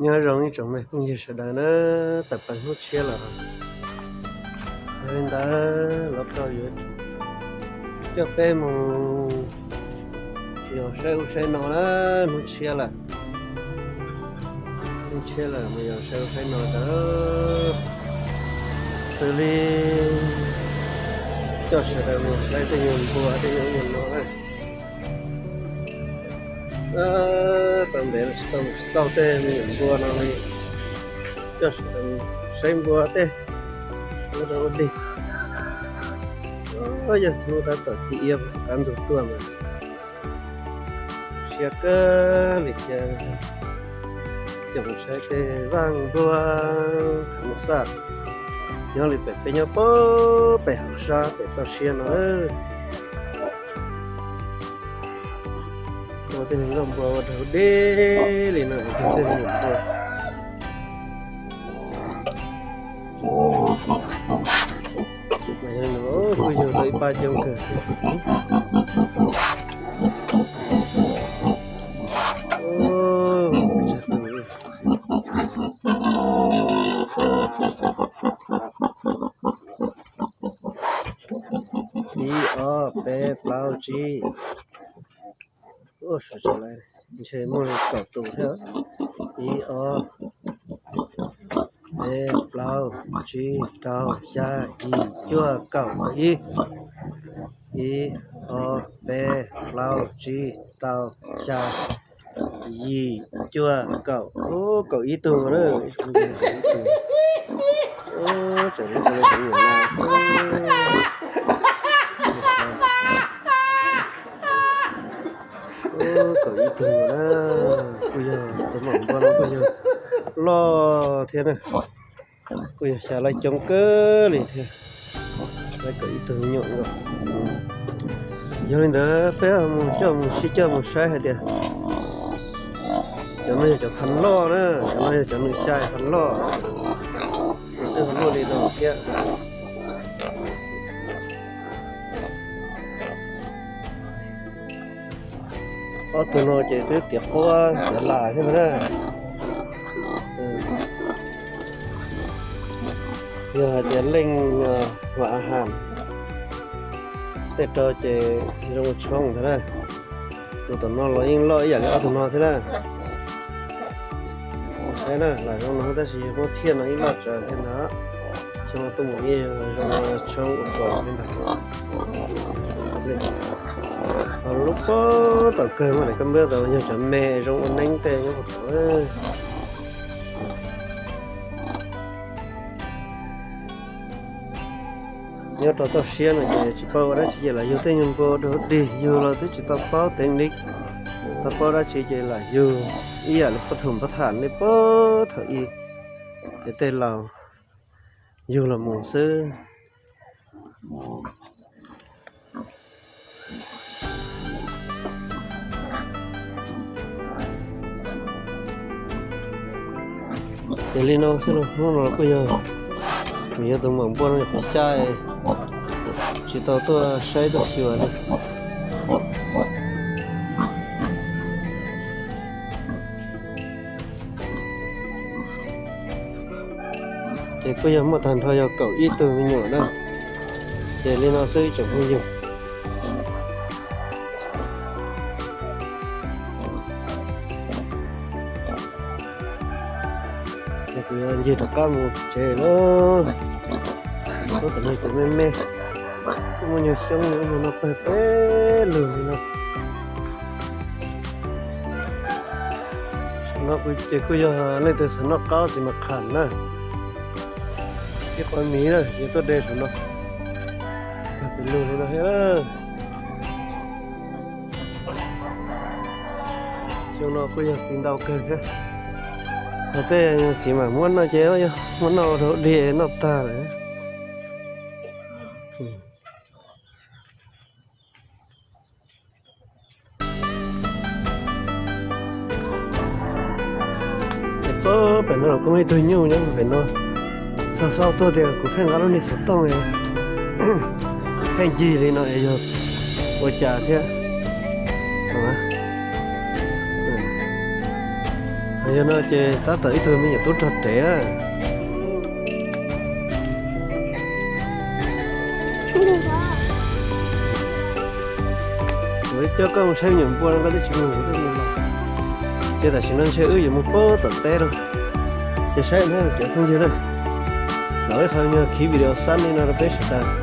Nyob zoo ib tsoom me phooj ywg sawv daws na, tawm plaws hnub tshiab lawm. Yog li ntawd los koj yuav coj peb mus yos saib ub saib no na, hnub tshiab lawm. Hnub tshiab lawm mus yos saib ub saib no ntawd. Xws li coj sawv daws mus saib tej nyuag npua tej nyuag no na. Tau ntev tsis tau xauj tej me nyuam npua no li. Coj sawv daws saib npua tej ua dog ua dig. Yog hnub tab tom thib ib qab ntug tuaj mas siab kawg li thiab. Coj mus saib tej vaj npua tham xaj, nyob li pem peb nyob pem hauv sab pem toj siab no. Ua tej me nkauj npua ua dog dig li no, tej me nyuam npua. Kuj yug tau ib pab coob kawg. Ib ob peb plaub tsib. Ntshe muaj li kaum tus thiab. Ib ob peb plaub tsib rau xya yim cuaj kaum ib. Ib ob peb plaub tsib rau xya yim cuaj kaum, kaum ib tug na. Tseem lub tus nyuam na. Kaum ib tug na. Kuj yog tus maum npua no kuj yog loj thiab na. Kuj yog xya laj coob kawg li thiab. Lawv kaum ib tug me nyuam nkaus. Yog li ntawd peb mus coj mus sib coj mus saib hais tias cov no yog cov pha loj na, cov no yog cov nws xya pha loj. Nws twb ho luaj li no thiab. Ob tug no ces twb tiav quab tiav las thiab na. Yog hais tias leej vam a has tej rau ces zoo ua tshoob ntag na. Tus tom no los yeej loj ib yam li ob tug no thiab na. Saib na, lam zoo no tab sis muab thiaj no ib loj tsawv thiab ntag. Xyoo no tuaj mus yeej zoo tshoob ua kaus li ntag. Ho lub pob tau kawg mas koj npawb tau yog cov me zoo ua neeb tej nyob puag tod. Nyob rau toj siab no ces tsis paub ua dab tsi ces lam yug tej nyuag npua dog dig, yug los twb tsis tau paub teev li, tau paub dab tsi ces lam yug ib yam li pab thaum npab tham li pab thaum ub, ces tej laus yug los mus xwb. Ces li no xwb los hnub no kuj yog, kuj yog tus maum npua no yog qhov xya, tsis tau tuaj saib tuaj xyuas li. Ces kuj yog muaj tag nrho yog kaum ib tug me nyuam na. Ces li no xwb ib tsoom phooj ywg. Ces kuv yuav ncig rov qab mus tsev lawm. Ub, tam no ces me me, kuj muaj nyuag xyoob li ub no pawg peb lug li no. Saum no ces kuj yog leej twg xav noj qaub txiv mas qham na, txiv quav miv na, ces tuaj de saum no. Pawg peb lug li no thiab. Xyoo no kuj yog txiv ntau kawg thiab. Hos tej txiv mas muab noj ces yog muab noj rau dig noj tag lawm. Ces pem no los kuj muaj ib tug nyuj nyob pem no. Xav xav tuaj tias kuv pheej nqa lub niag xov tooj, pheej ncig li no es yog ua cas thiab. Yog no ces tab tom ib tug me nyuam tub rog rev na. Kuv coj koj mus saib me nyuam npua no koj twb tsis mus, kuv twb mus los. Ces tam sim no ntshe wb yuav mus puag tom teb lawm. Ces saib na cov phooj ywg na, los ib qho nyuag khiv video xab li no rau peb sawv daws.